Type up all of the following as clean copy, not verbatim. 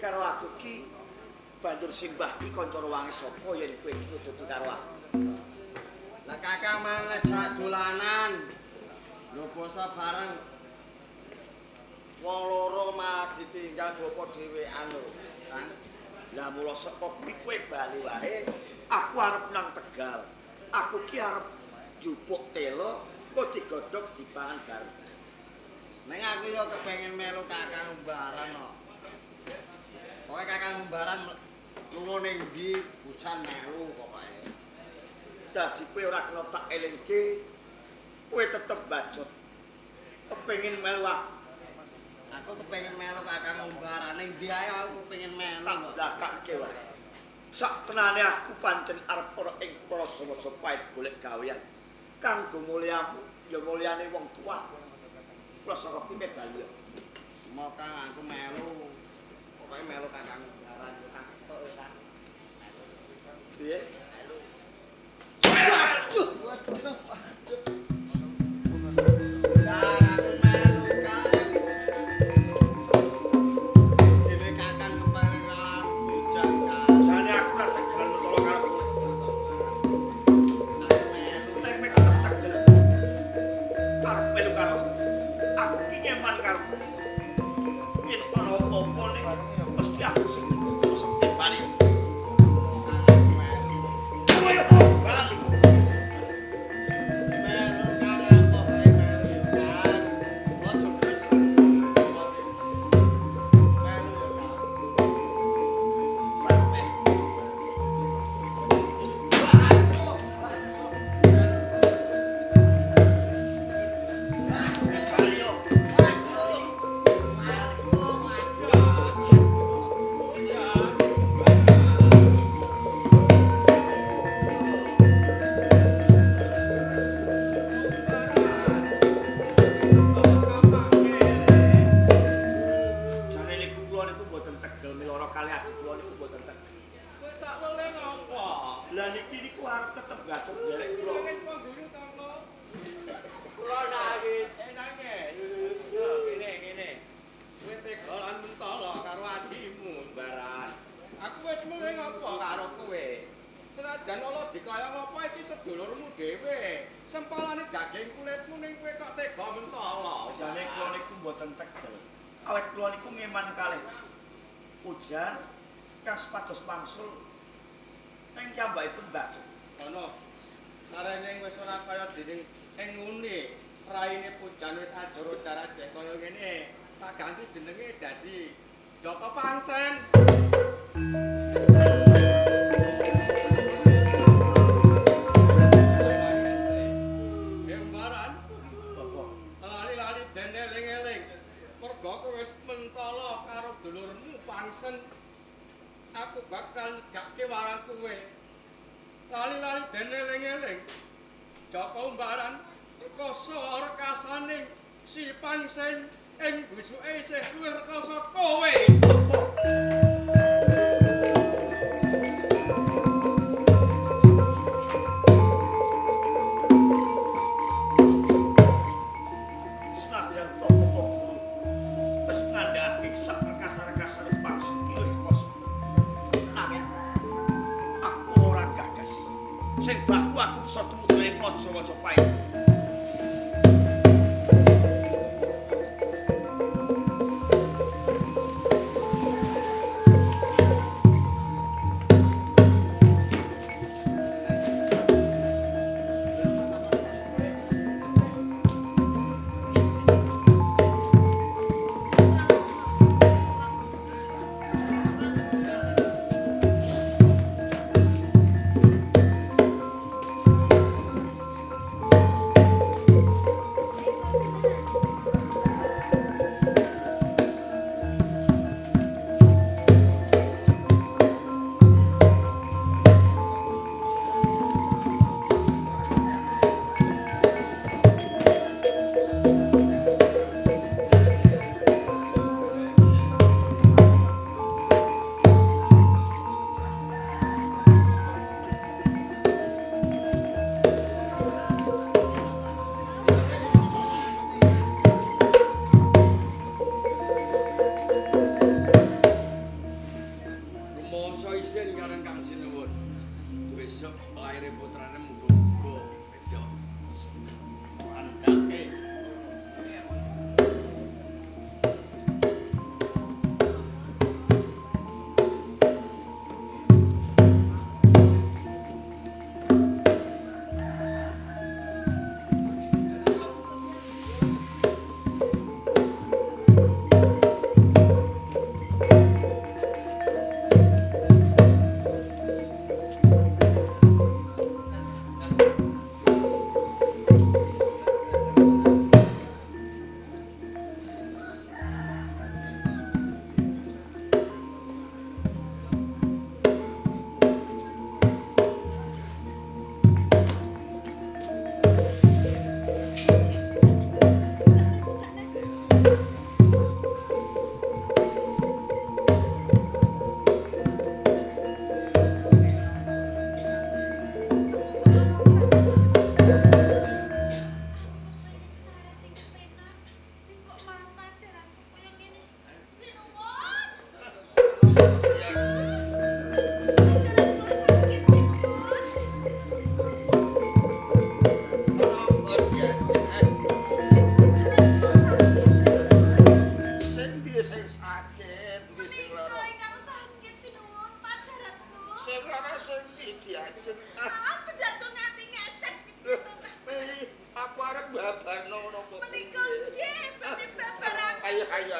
karo aku ki banjur simbah ki kanca ruwange sapa yen kowe iki nututi karo aku. Lah Kakang mang ngejak dolanan. Lho basa bareng. Wong loro malah ditinggal bapa dhewean lho, Kang. Lah mula saka kuwi kowe bali wae, aku arep nang Tegal. Aku ki arep njupuk telo, kok digodhog dipangan bareng. Ning aku yo kepengin melu Kakang Umbaran kok. Pokoke Kakang Umbaran lunga ning ndi, hujan melu pokoke. Dadi kowe ora kena tak elingke, kowe tetep bacot. Kepengin melu aku. Aku kepengin melu Kakang Umbaran ning ndi ae aku kepengin melu. Tak blakake wae. Sak tenane aku pancen arep ora ing Praja Majapahit golek gawean. Kanggo mulyamu ya mulyane wong tua. Kula saka piye bali. Mo Kang aku melu. Pokoke melu Kakang Umbaran yo Kang tok yo Kang. Piye? Melu. Waduh. Lah aku melu Kang. Dene Kakang kepengin ngalang hujan Kang. Jane aku ora tegel mentolo karo kowe. Aku melu. Nek kowe tetep tegel. Arep melu karo aku ki nyeman karo kowe. Yen ana apa-apa ne mesti aku sing mesti bali. Kowe bali. Melu Kang aku pokoke melu yo Kang. Aja keren. Melu yo Kang. Bali. Bali yo. Jane niku kula niku mboten tegel miloro kali adik kula niku mboten tegel. Kowe tak weleh ngapa? Lah niki niku arep tetep gacok nderek kula. Wis pangguru tangga. Kula nangis. Eh nangis. Yo kene kene. Kowe tega lan mentolo karo adimu Umbaran. Aku wis mulih ngapa karo kowe? Senajan ala dikaya ngapa iki sedulurmu dhewe. Sempalane daging kulitmu ning kowe kok tega mentolo. Jane kula niku mboten tegel. Awet kula niku ngeman kalih hujan kang supados wangsul ning piyambakipun bacok. Ana sarene wis ora kaya dening ing ngene. Raine Pujan wis ajur-ajar kaya ngene. Tak ganti jenenge dadi Joko Pancen. Umbaran, Bapak, lali-lali den eling-eling. Mergo kowe wis mentolo karo dulurmu Pangsen. Aku bakal nyegake marang kowe. Lali-lali den eling-eling. Joko Umbaran rekoso rekasaning si Pangsen ing busuke isih luwih rekoso kowe. Senajan to Bapak Guru wis ngandhakake sak rekasa-rekasane Pangsen ki luwih rekoso. Nanging aku ora gagas. Sing baku aku bisa tumutune Praja Majapahit.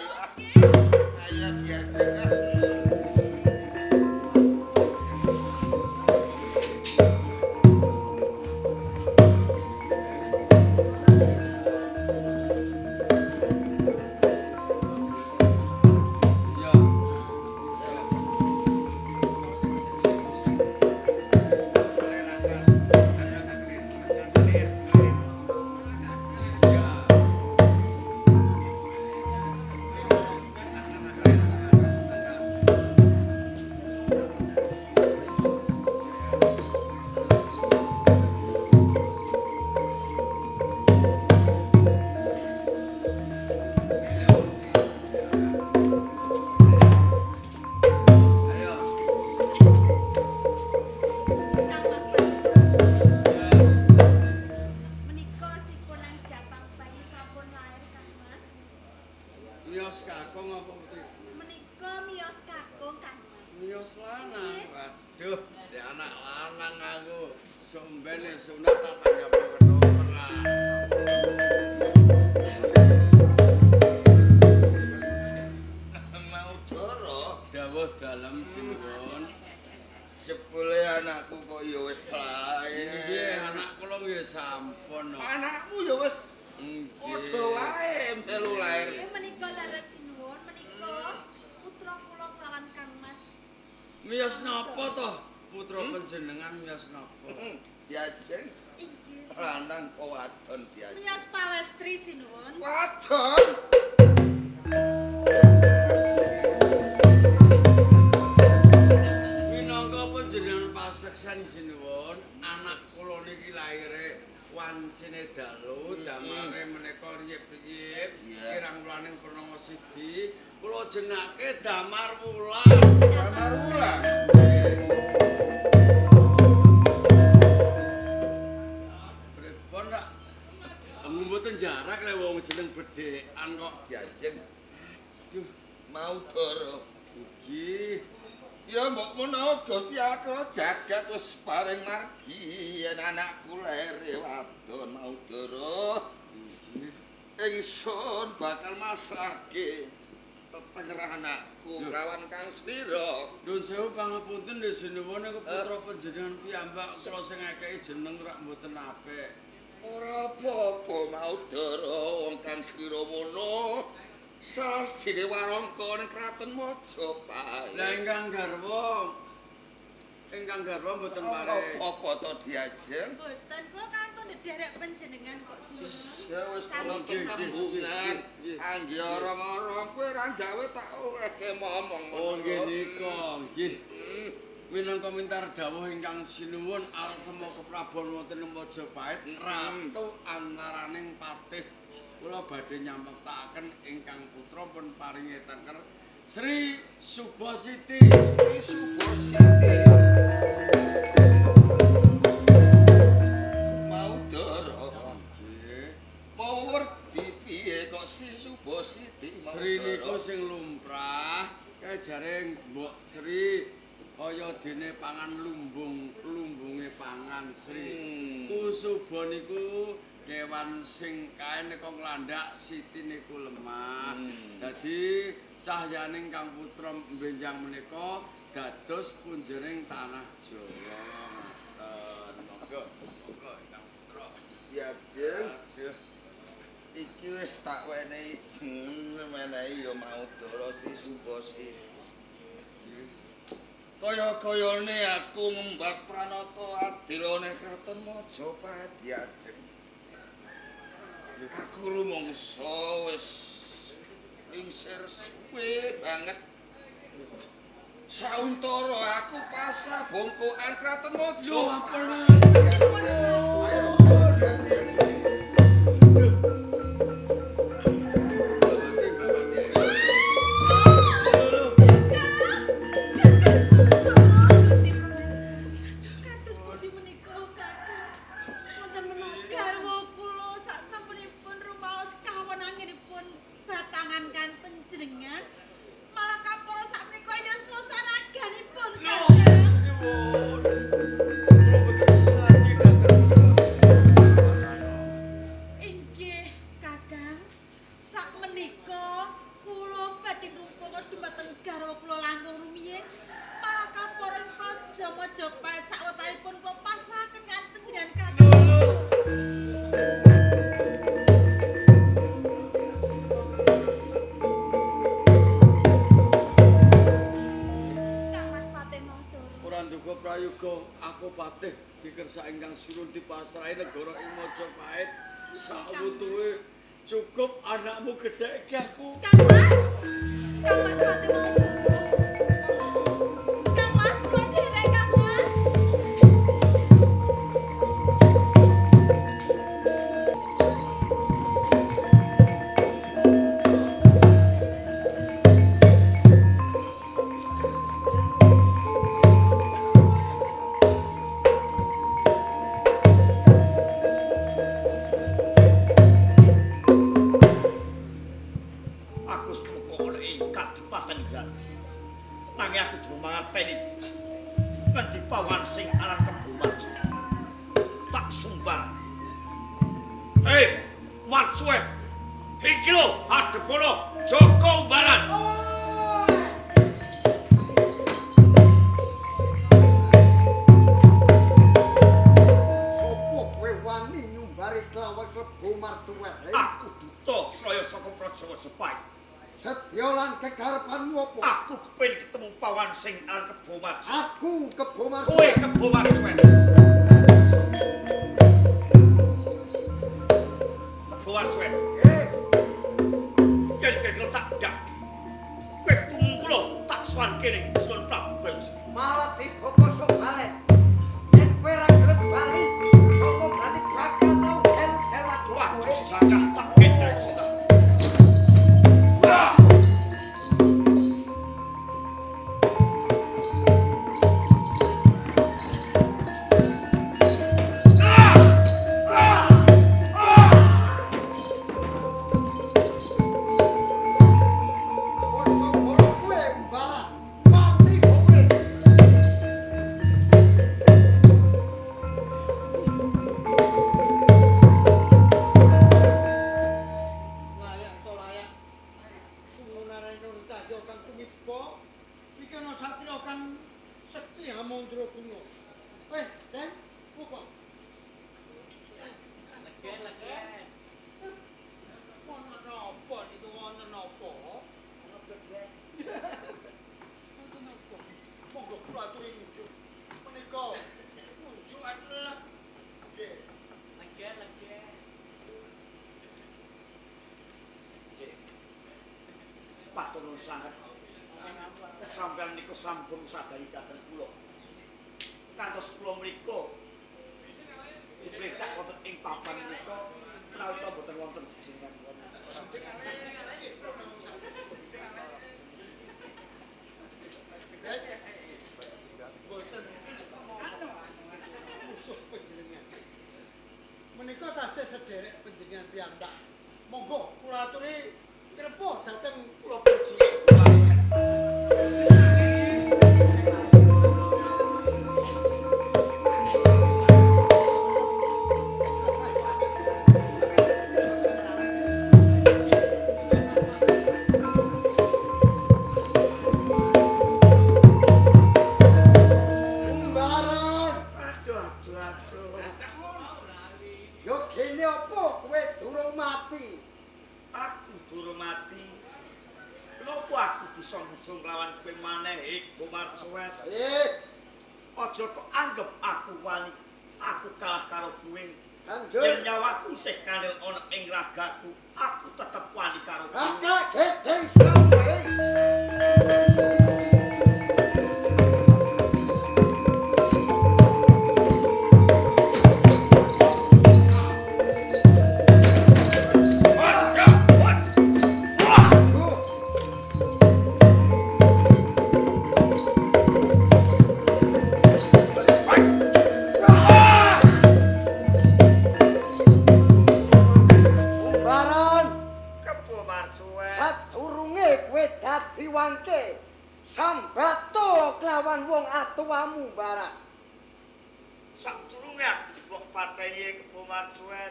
Ayo. Ayo diajeng. Iya. Ayo. Kang Mas. Menika sipunang japang bayi sampun lair Kang Mas. Miyos kakung apa putri? Menika miyos kakung Kang Mas. Miyos lanang. Nggih. Waduh, dek anak lanang aku. Sombene sunat tak tanggap ketoprak. Mau doro, Dawuh dalem sinuwun. jebule anakku kok ya wis Nggih, lair. anak kula nggih sampun. no. Anakmu ya wis Nggih. padha wae melu lair. Nggih menika leres sinuwun menika putra kula kelawan Kang Mas. Miyos napa toh putra panjenengan miyos napa? Diajeng Inggih. lanang apa wadon diajeng? Miyos pawestri sinuwun. Wadon. Minangka panjenengan paseksen sinuwun, anak kula niki laire wancine dalu, damare menika riyip-riyip, Iya. kirang wulaning purnama sidi, kula jenake Damar Wulan. Damar Wulan. Pripun rak? Mboten jarak lek wong jeneng bedhekan kok. Diajeng Duh, mau doro. nggih. Ya mbok menawa Gusti Akra jagat wis paring margi yen anakku lair wadon mau doro. Nggih. Ingsun bakal masrahke tetenger anakku lawan Kang Slira. Nuwun sewu pangapunten nggih sinuwun niku putra panjenengan piyambak kula sing ngekeki jeneng rak mboten apik. Ora apa-apa mau dara wong Kang Slira mono. Salah siji warangka ning kraton Majapahit. Lah ingkang garwa mboten pare. Apa to diajeng? Mboten kula kantun nderek panjenengan kok sinuwun. Ya wis ana Nggih, nggih, tetembungan. nggih, nggih. Angge orang-orang kowe ora gawe tak olehke momong. Oh nggih nika, nggih. Minangka mintar dawuh ingkang sinuwun arsema keprabon wonten ing Majapahit ratu antaraning patih. Kula badhe nyampekaken ingkang putra pun paringi tengker Sri Subasiti. Sri Subasiti. Mau dara. Nggih. Mau werdi piye kok Sri Subasiti mau Sri niku dara? sing lumrah, kae jare Mbok Sri kaya dene pangan lumbung, lumbunge pangan Sri. Kusuba niku kewan sing kae nika nglandak siti niku lemah. Dadi cahyaning Kang Putra mbenjang menika dados punjering tanah Jawa. Ngoten. Monggo, monggo Kang Putra. Ya, Jeng. Aduh. Iki wis tak wenehi jeneng, wenehi ya mau dara Sri Subasiti. Kaya-kayane aku ngembat pranata adil ning kraton Majapahit ya, Jeng. Aku rumangsa wis lingsir suwe banget. Sauntara aku pasah bongkokan kraton Majapahit. Ayo, ya, Jeng. Kados pundi menika Kakang? Wonten menapa garwa kula sak sampunipun rumaos kawon anginipun batangan kan panjenengan malah kapara sak menika yuswa saraganipun Kakang. Kula boten sengaja dateng. Patih pikersa ingkang sinuwun dipasrahi negara ing Majapahit sawutuhe cukup anakmu gedheke aku. Kang Mas. Kang Mas Patih mau. Kang Mas kula derek Kang Mas. Aku setuka ana ing Kadipaten Grati. Nanging aku durung mangerteni ngendi pawan sing aran Kebo Marcuwe. Tak sumbar. Hei, Marcuwe. Iki lho adepana Joko Umbaran. Sopo kowe wani nyumbari kelawan Kebo Marcuwe? Aku duta sraya saka Praja Majapahit. Sedya lan kekarepanmu apa? Aku kepengin ketemu pawan sing aran Kebo Marcuwe. Aku Kebo Marcuwe. Kowe Kebo Marcuwe. Kebo Marcuwe. Yen kowe tak dak. Kowe tunggu lho, tak sowan kene Sunan Prabu Brawijaya. Malah tiba kosok balen. Yen kowe ra gelem bali, sapa berarti bakal tau gel-gel waduh Wah, kowe. sangkah tak gendrek sita. Wah! Kosok bolo kowe umbaran. Mati kowe. Layak to layak. Kumunarene cahya kang tumiba. Iki ana satriya kang sekti Hamandraguna. Weh, Den, buka. Legen-legen. Wonten apa niku wonten apa? Ana bledek. Wonten apa? Monggo kula aturi ngunjuk. Menika unjukan lek. Nggih. Nggih. Matur nuwun sanget. Sampeyan niku sampun sadari dhateng kula. Ngantos kula mriku dipletak wonten ing papan menika menawi ta mboten wonten jenengan wonten. Boten musuh panjenengan. Menika tasih sederek panjenengan piyambak. Monggo kula aturi ngrepuh dhateng Kula puji Ibu Marcuwe. Umbaran. Aduh, aduh, aduh. Yo kene apa kowe durung mati? Aku durung mati. Kenapa aku bisa ngujung lawan kowe maneh, Ibu Marcuwe? Aja kok anggap aku wani, aku kalah karo kowe. Kanjeng. Yen nyawaku isih kandel ana ing ragaku, aku tetep wani karo kowe. Bakal gedeng sawe. Umbaran. Kebo Marcuwe. Sadurunge kowe dadi wangke, sambato kelawan wong atuwamu, Baran. Sadurunge aku mbok pateni Kebo Marcuwe.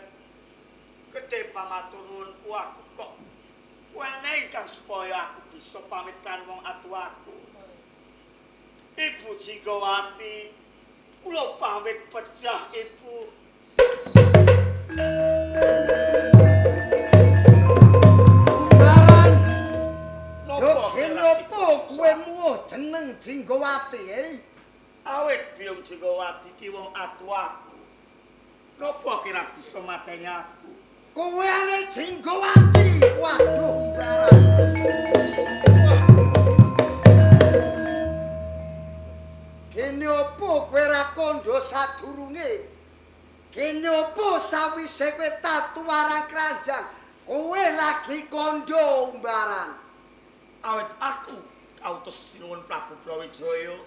Gedhe pamaturunku aku kok wenehi kang supaya aku bisa pamit kan wong atuwaku. Ibu Jinggawati, kula pamit pejah Ibu. Umbaran. Yo Napa kene apa kowe muwuh jeneng Jinggawati, eh? Awit Biyung Jinggawati ki wong ora bisa mateni aku. Kowe ane Jinggowati. Waduh, Umbaran. Wah. Kene opo kowe ra kandha sadurunge? Kene opo sawise kowe tatu warang kranjang, kowe lagi kandha Umbaran? Awit aku kautus Sinuwun Prabu Brawijaya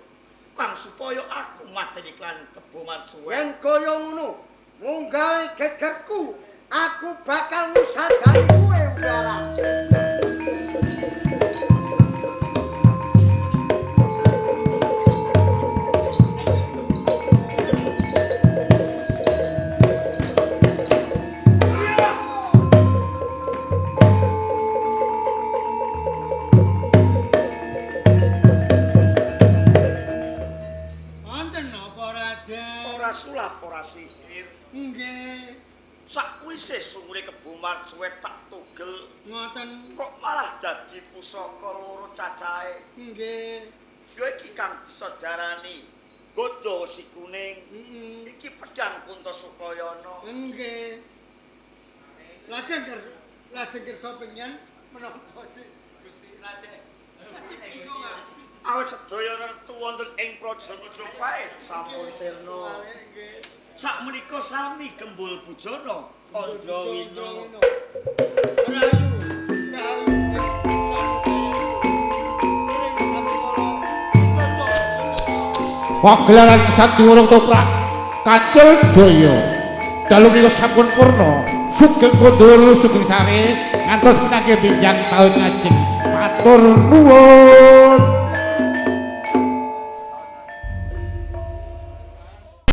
kang supaya aku mateni klan Kebo Marsuwe. Yen kaya ngono, munggahe gegerku, aku bakal ngusadani kowe Umbaran. Wonten napa Raden? Ora sulap, ora sihir. Nggih. Sakwise sumure Kebo Marsuwe tak tugel, Ngoten. kok malah dadi pusaka loro cacahe. Nggih. Ya iki kang bisa darani godha wesi kuning. Heeh. Iki pedhang Kuntasukayana. Nggih. Lajeng kersa pengen menapa sih Gusti Raden? Dadi bingung aku. Awit sedaya retu wonten ing Praja Majapahit sampun sirna. Nggih. Sakmenika sami gembul bujana Kandrawina. Rahayu, rahayu ing sanukaya. Ring sami kala toto. Pagelaran sandiwara toprak Kancil Jaya. Dalu menika sampun purna. Sugeng kondur sugeng sare ngantos pinanggih benjang taun ngajeng. Matur nuwun.